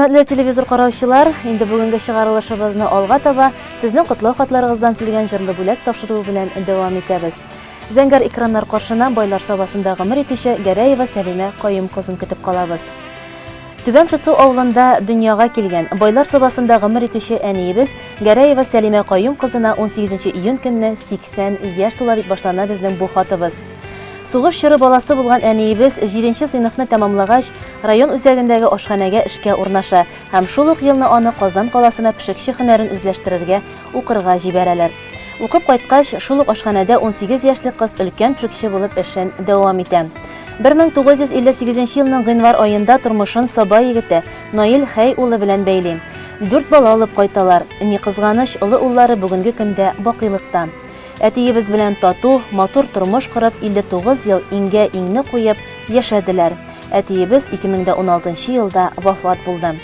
Хөрмәтле телевизор караучылар, инде бүгенге чыгарылышыбызны алга таба сезнең котлау хатларыгыздан килгән җырлы бүләк тапшыруы белән дәвам итәбез. Зәңгәр экраннар каршына Байлар Сабасында гомер итүче Гәрәева Сәлимә Каюм кызын көтеп калабыз. Түбән Шытсу авылында дөньяга килгән, Байлар Сабасында гомер итүче әниебез Гәрәева Сәлимә Каюм кызына 18 июнь көнне 80 яшь тула дип башлана безнең бу хатыбыз. Сугыш чоры баласы булган әниебез җиденче сыйныфны тәмамлагач, район үзәгендәге ашханәгә эшкә урнаша һәм шул ук елны аны Казан каласына пешекче һөнәрен үзләштерергә укырга җибәрәләр. Укып кайткач, шул ук ашханәдә 18 яшьлек кыз өлкән пешекче булып эшен дәвам итә. 1958 елның гыйнвар аенда тормышын Саба егете Наил Хәй улы белән бәйли. Дүрт бала алып кайталар. Ни кызганыч, олы уллары бүгенге көндә бакыйлыкта. Әтиебез белән тату, матур тормыш корып, 59 ел иңгә иңне куеп яшәделәр. Әтиебез 2016 елда вафат булды.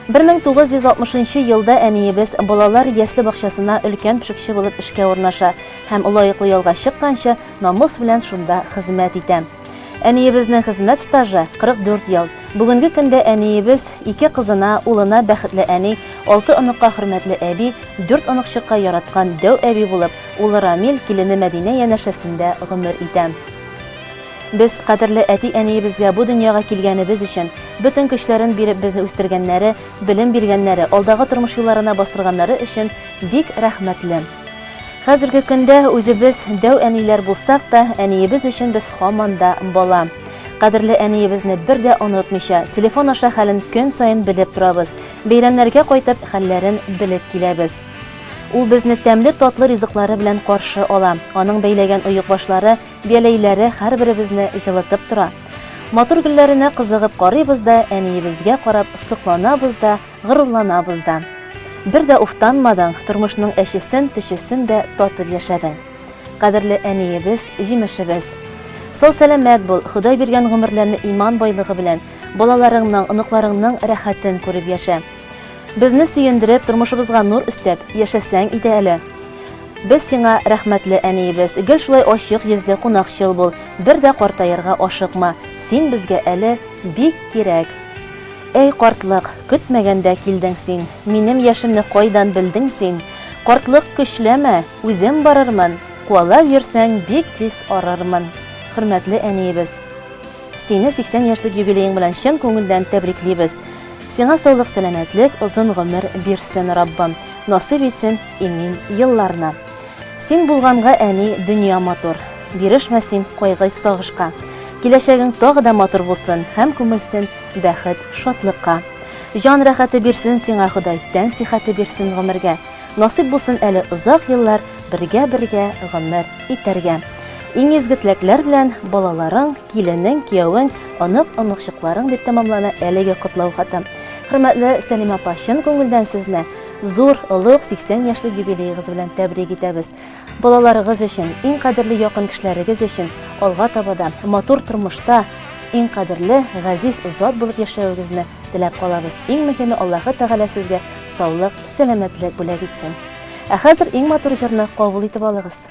1960 елда әниебез балалар ясле бакчасына өлкән пешекче булып эшкә урнаша һәм лаеклы ялга чыкканчы намус белән шунда хезмәт итә. Әниебезнең хезмәт стажы, 44 ел. Бүгенге көндә әниебез ике кызына, улына бәхетле әни, алты оныкка хөрмәтле әби, дүрт оныкчыкка яраткан дәү әби булып, улы Рамил, килене Мәдинә янәшәсендә гомер итә. Без, кадерле әти-әниебезгә бу дөньяга килгәнебез өчен, бөтен көчләрен биреп безне үстергәннәре, белем биргәннәре, алдагы тормыш юлларына бастырганнары өчен бик рәхмәтле. Хәзерге көндә үзебез дәү әниләр булсак та, әниебез өчен без һаман да бала. Кадерле әниебезне бер дә онытмыйча, телефон аша хәлен көн саен белеп торабыз, бәйрәмнәргә кайтып, хәлләрен белеп киләбез. Ул безне тәмле-татлы ризыклары белән каршы ала. Аның бәйләгән оекбашлары, бияләйләре һәрберебезне җылытып тора. Матур гөлләренә кызыгып карыйбыз да, әниебезгә карап сокланабыз да, Горурланабыз да. Бер дә уфтанмадың, тормышның әчесен, төчесен дә татып яшәдең. Кадерле әниебез, җимешебез. Сау-сәламәт бул, Ходай биргән гомерләрне иман байлыгы белән, балаларыңның, оныкларыңның рәхәтен күреп яшә. Безне сөендереп, тормышыбызга нур өстәп, яшәсәң иде әле. Без сиңа рәхмәтле, әниебез. Гел шулай ачык йөзле, кунакчыл бул, бер дә картаерга ашыкма. Син безгә әле бик кирәк. Әй, картлык, көтмәгәндә килдең син, Минем яшемне кайдан белдең син? Картлык, көчләмә, үзем барырмын, Куалап йөрсәң, бик тиз арырмын. Хөрмәтле әниебез! Сине 80 яшьлек юбилеең белән чын күңелдән тәбриклибез. Сиңа саулык-сәламәтлек, озын гомер бирсен Раббым, насыйп итсен имин елларны. Син булганга, әни, дөнья матур. Бирешмә син кайгы-сагышка. Киләчәгең тагы да матур булсын һәм күмелсен бәхет, шатлыкка. Җан рәхәте бирсен сиңа Ходай, тән сихәте бирсен гомергә. Насыйп булсын әле озак еллар бергә-бергә гомер итәргә. Иң изге теләкләр белән балаларың, киленең, киявең, онык-оныкчыкларың дип тәмамлана әлеге котлау хаты. Хөрмәтле Сәлимә апа, чын күңелдән сезне зур, олуг 80 яшьлек юбилеегыз белән тәбрик итәбез. Балаларыгыз өчен, иң кадерле якын кешеләрегез өчен алга таба да матур тормышта иң кадерле, газиз зат булып яшәвегезне теләп калабыз. Иң мөһиме, Аллаһы Тәгалә сезгә саулык, сәламәтлек бүләк итсен. Ә хәзер иң матур җырны кабул итеп алыгыз.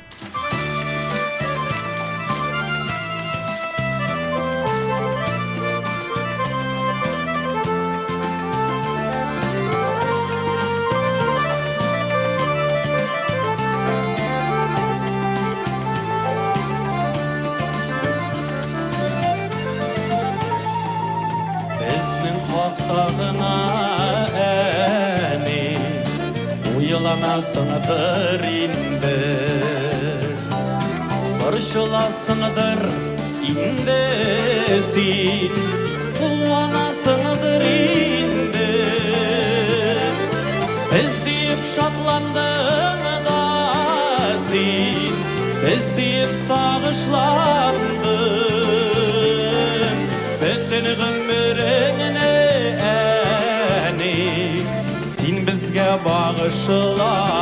Безнең хакта гына әни Уйланасыңдыр инде Борчыласыңдыр инде син Куанасыңдыр инде Без диеп шатландың да син Без диеп сагышландың Бөтен гомереңне әни Син безгә багышладың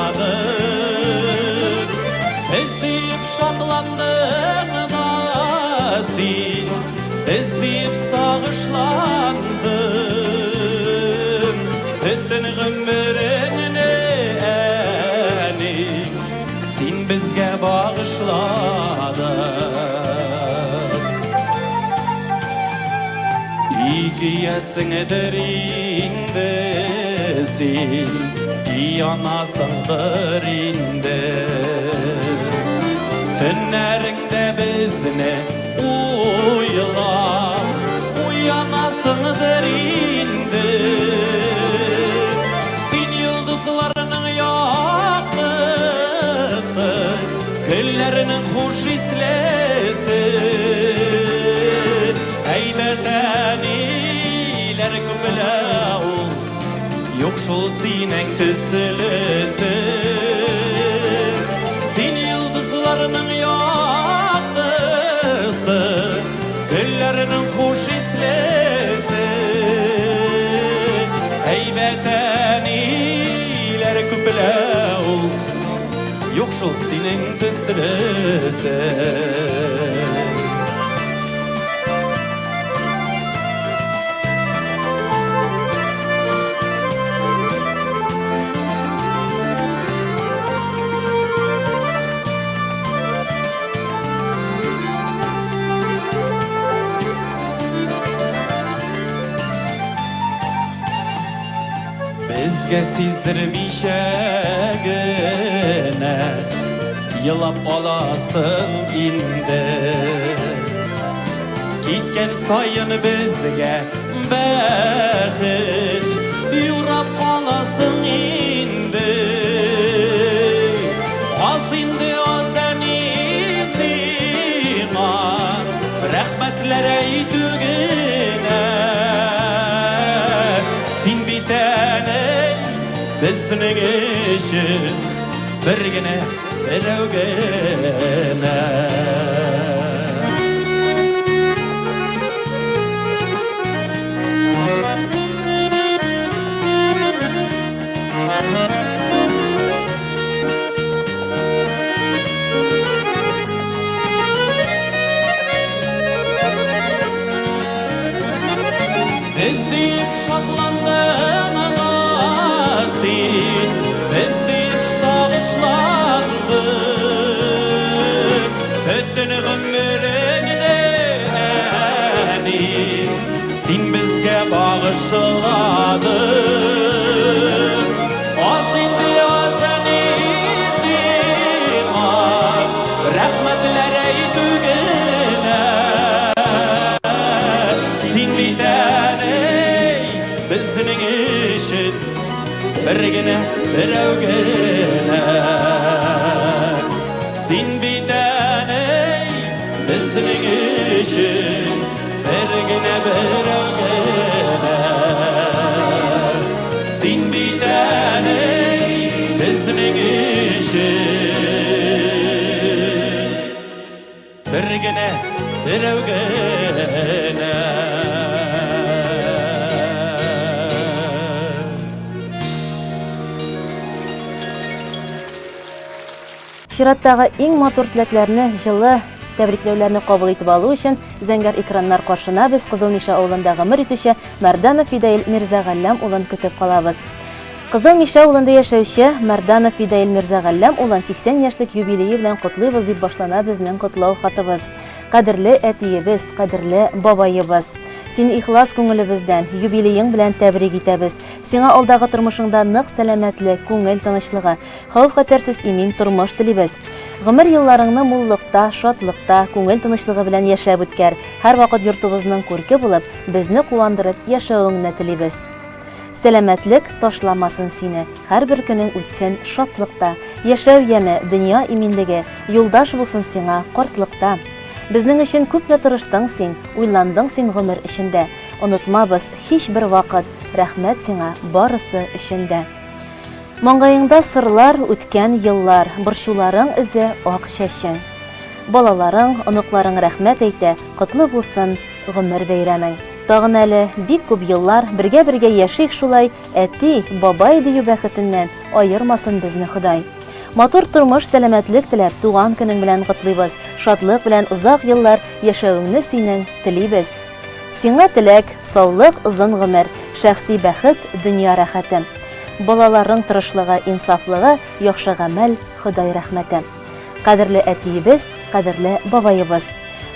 Без диеп шатландың да син Без диеп сагышландың Бөтен гомереңне әни Син безгә багышладың. көясеңдер инде син, янасыңдыр инде. Төннәреңдә безне уйлап, уянасыңдыр инде. Син йолдызларның яктысы, көлләрнең хуш ислесе. Әйбәт әниләр күплә ул, юк шул синең төслесе. Син йолдызларның яктысы, гөлләрнең хуш ислесе. Әйбәт әниләр күплә ул, юк шул синең төслесе. Безгә сиздермичә генә елап аласың инде. Киткән саен безгә бәхет юрап каласың инде. Аз инде аз әни сиңа рәхмәтләр әйтү генә. Син бит әни безнең өчен бер генә берәү генә. Без дип шатландың да син, без дип сагышландың. Бөтен гомереңне, әни, син безгә багышладың. Аз инде аз әни сиңа, рәхмәтләр әйтү генә. Син бит әни безнең өчен бер генә берәү генә. Син бит әни безнең өчен бер генә берәү генә. Син бит әни безнең өчен бер генә берәү генә. Чираттагы иң матур теләкләрне, җылы тәбрикләүләрне кабул итеп алу өчен зәңгәр экраннар каршына без Кызыл Мишә авылында гомер итүче Мәрданов Фидәил Мирзагалләм улын көтеп калабыз. Кызыл Мишә авылында яшәүче Мәрданов Фидәил Мирзагалләм улын 80 яшьлек юбилее белән котлыйбыз дип башлана безнең котлау хатыбыз. Кадерле әтиебез, кадерле бабаебыз! Сине ихлас күңелебездән юбилеең белән тәбрик итәбез. Сиңа алдагы тормышыңда нык сәламәтлек, күңел тынычлыгы, хәвеф-хәтәрсез имин тормыш телибез. Гомер елларыңны муллыкта, шатлыкта, күңел тынычлыгы белән яшәп үткәр. Һәрвакыт йортыбызның күрке булып, безне куандырып яшәвеңне телибез. Сәламәтлек ташламасын сине, һәрбер көнең үтсен шатлыкта. Яшәү яме, дөнья иминлеге, юлдаш булсын сиңа картлыкта. Безнең өчен күпме тырыштың син, уйландың син гомер эчендә. Онытмабыз һичбер вакыт, рәхмәт сиңа барысы өчен дә. Маңгаеңда сырлар, үткән еллар, борчуларың эзе, ак чәчең. Балаларың, оныкларың рәхмәт әйтә, котлы булсын гомер бәйрәмең. Тагын әле бик күп еллар бергә-бергә яшик шулай, әти, бабай дию бәхетеннән аермасын безне Ходай. Матур тормыш, сәламәтлек теләп, туган көнең белән котлыйбыз, шатлык белән озак еллар яшәвеңне синең телибез. Сиңа теләк, саулык, озын гомер, шәхси бәхет, дөнья рәхәте. Балаларың тырышлыгы, инсафлыгы, яхшы гамәл, Ходай рәхмәте. Кадерле әтиебез, кадерле бабаебыз!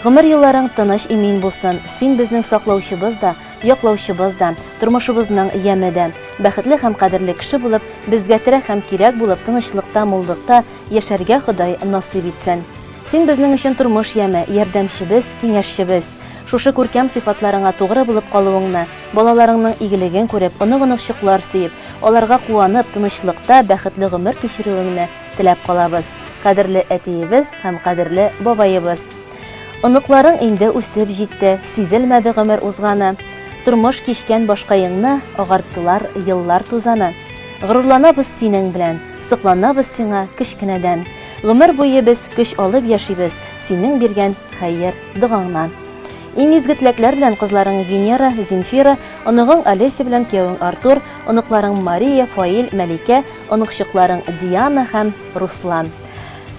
Гомер елларың тыныч-имин булсын, син безнең саклаучыбыз да, яклаучыбыз да, тормышыбызның яме дә. Бәхетле һәм кадерле кеше булып, безгә терәк һәм кирәк булып, тынычлыкта, муллыкта яшәргә Ходай насыйп итсен. Син безнең өчен тормыш яме, ярдәмчебез, киңәшчебез. Шушы күркәм сыйфатларыңа тугры булып калуыңны, балаларыңның игелеген күреп, онык-оныкчыклар сөеп, аларга куанып, тынычлыкта, бәхетле гомер кичерүеңне теләп калабыз. Кадерле әтиебез һәм кадерле бабаебыз! Оныкларың инде үсеп җитте, сизелмәде гомер узганы. Тормыш кичкән башкаеңны агарттылар еллар тузаны. Горурланабыз синең белән, сокланабыз сиңа кечкенәдән. Гомер буе без көч алып яшибез синең биргән хәер догаңнан. Иң изге теләкләр белән кызларың Венера, Земфира, оныгың Олеся белән киявең Артур, оныкларың Мария, Фаил, Мәликә, оныкчыкларың Диана һәм Руслан.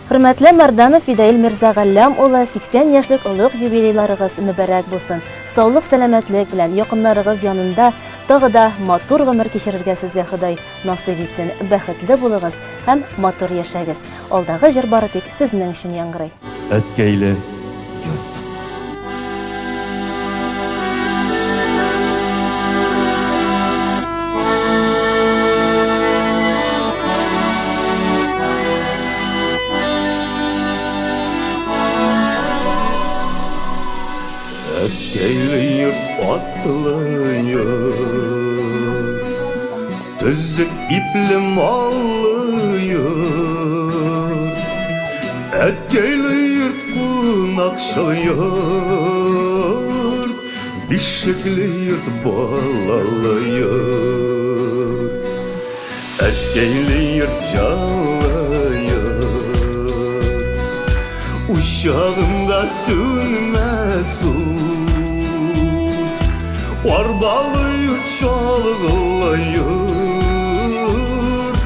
Хөрмәтле Мәрданов Фидаил Мирзагалләм улы, 80 яшьлек олуг юбилейларыгыз мөбарәк булсын! Саулык-сәламәтлек белән, якыннарыгыз янында тагы да матур гомер кичерергә сезгә Ходай насыйп итсен. Бәхетле булыгыз һәм матур яшәгез. Алдагы җыр бары тик сезнең өчен яңгырый. Әткәйле йорт. Әткәйле йорт, атлы йорт, Төзек ипле маллы йорт. Әткәйле йорт, кунакчыл йорт, Бишекле йорт, балалы йорт. Әткәйле йорт, җанлы йорт, Учагында сүнмәс ут. Арбалы йорт, чалгылы йорт,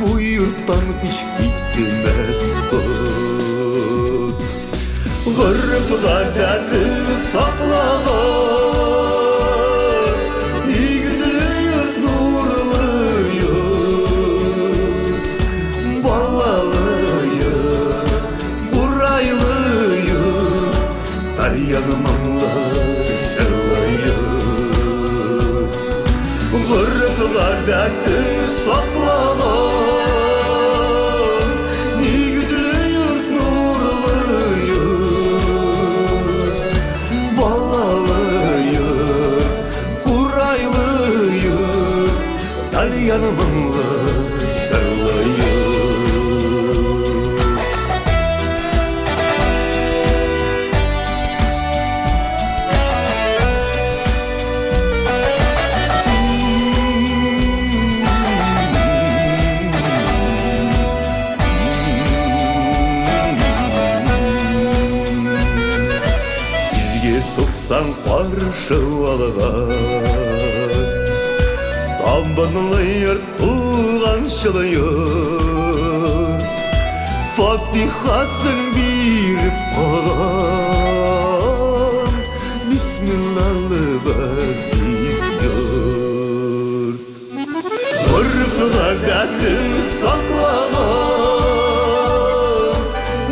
Бу йорттан һич китмәс кот. Гореф-гадәтен саклаган, Нигезле йорт, нурлы йорт, Балалы йорт, курайлы йорт, Тальян моңлы җырлы йорт. Гореф-гадәтен саклаган, Нигезле йорт, нурлы йорт, Балалы йорт, курайлы йорт, Тальян моңлы җырлы йорт. Изге туксан каршы алган, Табынлы йорт, туганчыл йорт, Фатихасын биреп калган, Бисмиллалы газиз йорт. Гореф-гадәтен саклаган,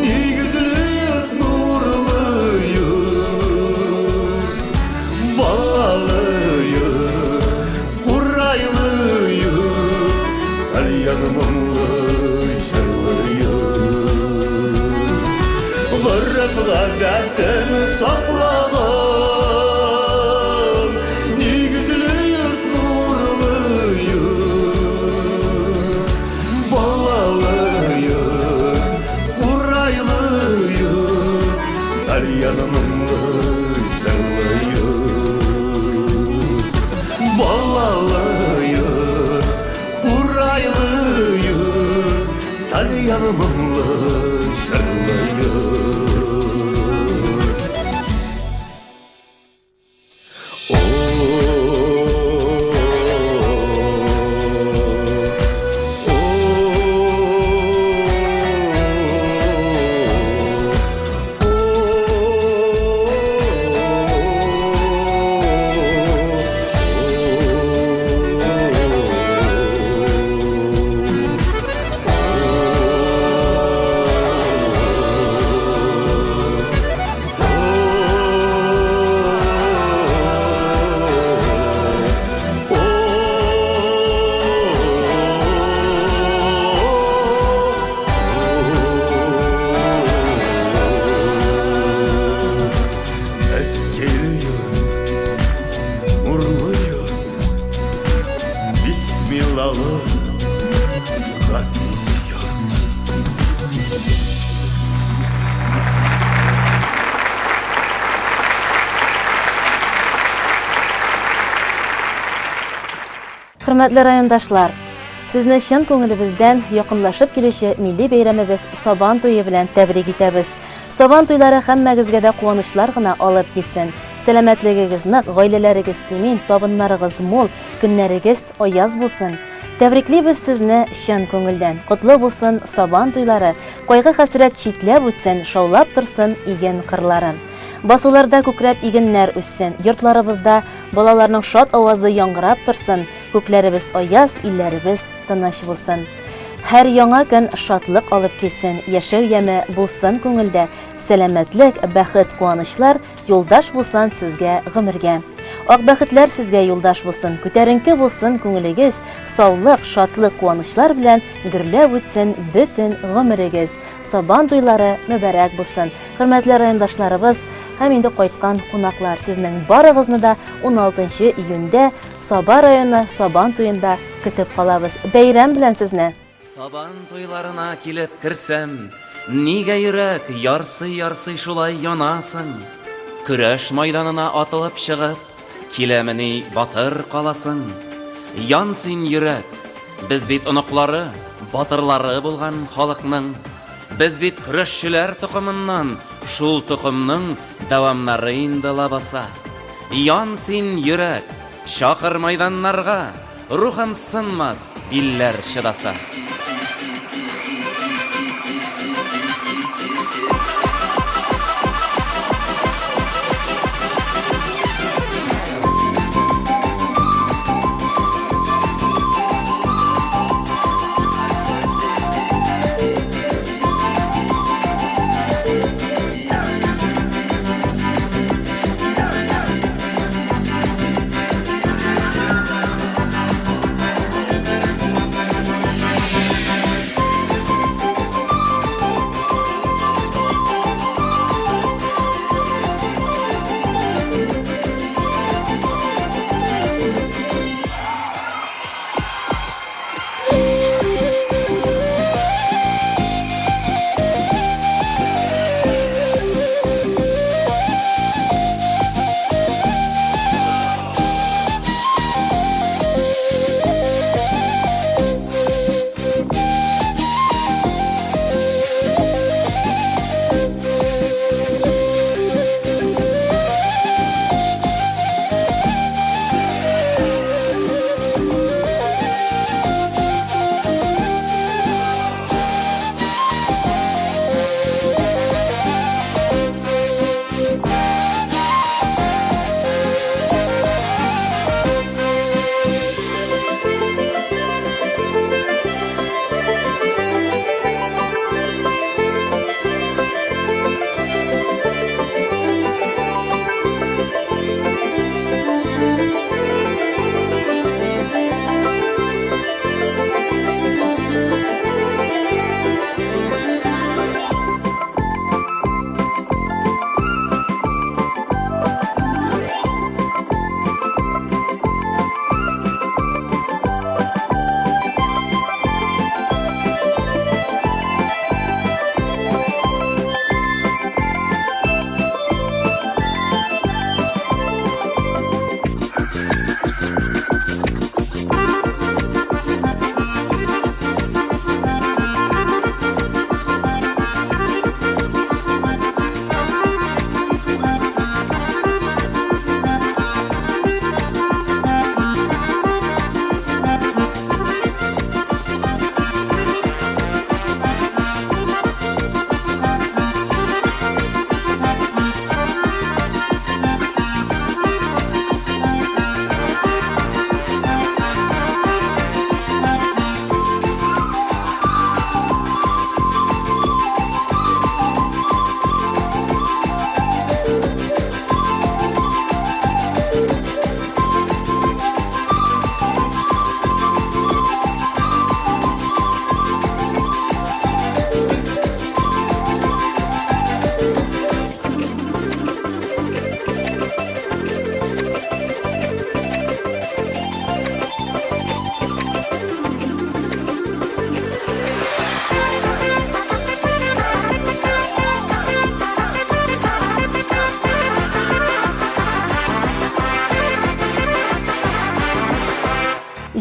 Нигезле йорт, нурлы йорт, Балалы йорт, курайлы йорт, Тальян моңлы җырлы йорт. Гореф-гадәтен саклаган, Нигезле йорт, нурлы йорт, Балалы йорт, курайлы йорт, Тальян моңлы җырлы йорт. Балалы йорт, курайлы йорт, Тальян моңлы җырлы йорт. Хөрмәтле райондашлар, сезне чын күңелебездән якынлашып килүче милли бәйрәмебез Сабан туе белән тәбрик итәбез. Сабан туйлары һәммәгезгә дә куанычлар гына алып килсен. Сәламәтлегегез нык, гаиләләрегез имин, табыннарыгыз мул, көннәрегез аяз булсын. Тәбриклибез сезне чын күңелдән. Котлы булсын Сабан туйлары, кайгы-хәсрәт читләп үтсен, шаулап торсын иген кырлары. Басуларда күкрәп игеннәр үссен, йортларыбызда балаларның шат авазы яңгырап торсын, күкләребез аяз, илләребез тыныч булсын. Һәр яңа көн шатлык алып килсен, яшәү яме булсын күңелдә, сәламәтлек, бәхет, куанычлар юлдаш булсан сезгә гомергә. Ак бәхетләр сезгә юлдаш булсын, күтәренке булсын күңелегез, саулык, шатлык, куанычлар белән гөрләп үтсен бөтен гомерегез. Сабан туйлары мөбарәк булсын! Хөрмәтле райондашларыбыз һәм инде кайткан кунаклар, сезнең барыгызны да 16 июньдә Саба районы Сабан туенда көтеп калабыз. Бәйрәм белән сезне! Сабан туйларына килеп керсәм, Нигә йөрәк ярсый-ярсый шулай янасың? Көрәш майданына атылып чыгып, Киләмени батыр каласың? Ян син, йөрәк! Без бит оныклары, батырлары булган халыкның. Без бит көрәшчеләр токымыннан, шул токымның дәвамнары инде лабаса. Ян син, йөрәк, чакыр майданнарга, рухым сынмас, билләр чыдаса.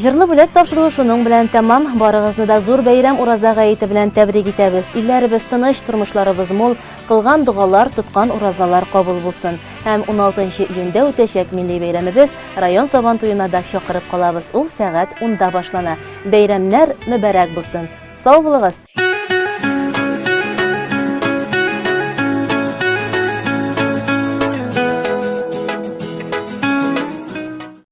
Җырлы бүләк тапшыруы шуның белән тәмам. Барыгызны да зур бәйрәм Ураза гаете белән тәбрик итәбез. Илләребез тыныч, тормышларыбыз мул, кылган догалар, тоткан уразалар кабул булсын. Һәм 16 июньдә үтәчәк милли бәйрәмебез район Сабан туена да чакырып калабыз. Ул сәгать унда башлана. Бәйрәмнәр мөбарәк булсын! Сау булыгыз!